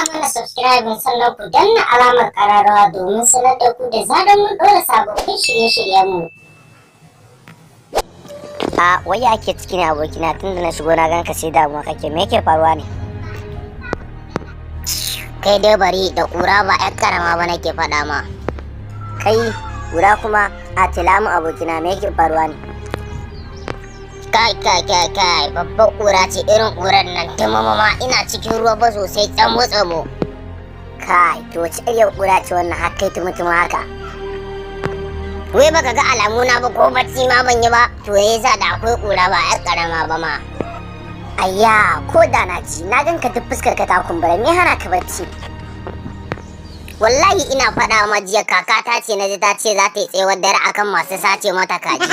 Mana subscribe, sannan ku danna alamar kararrawa domin sanar da ku da zarar mun ɗora sababbin shirye-shiryenmu. A wai ake ciki ne, abokina? Tunda na shigo na ganka sai damuwa kake. Me yake faruwa ne? Kai dai bari, da ƙura ba 'yar karama ba nake faɗa ma. Kai, ƙura kuma? A tilamu, abokina, me yake faruwa ne? Kai kai kai kai, babbar ƙura ce, irin ƙurar nan tumamama, ina cikin ruwa ba sosai, tsamo tsamo. Kai, to wace iriyar ƙura ce wannan har kai tumutumu haka? Wai baka ga alamuna ba? Ko bacci ma ban yi ba, to yasa da akwai ƙura ba 'yar karama ba ma. Ayya, ko da na ci na ganka duk fuskar ka ta kumbura. Me hana ka bacci? Wallahi ina faɗa ma, jiya kakata ce na ji ta ce za ta yi tsayuwar dare akan masu sace mata kaji.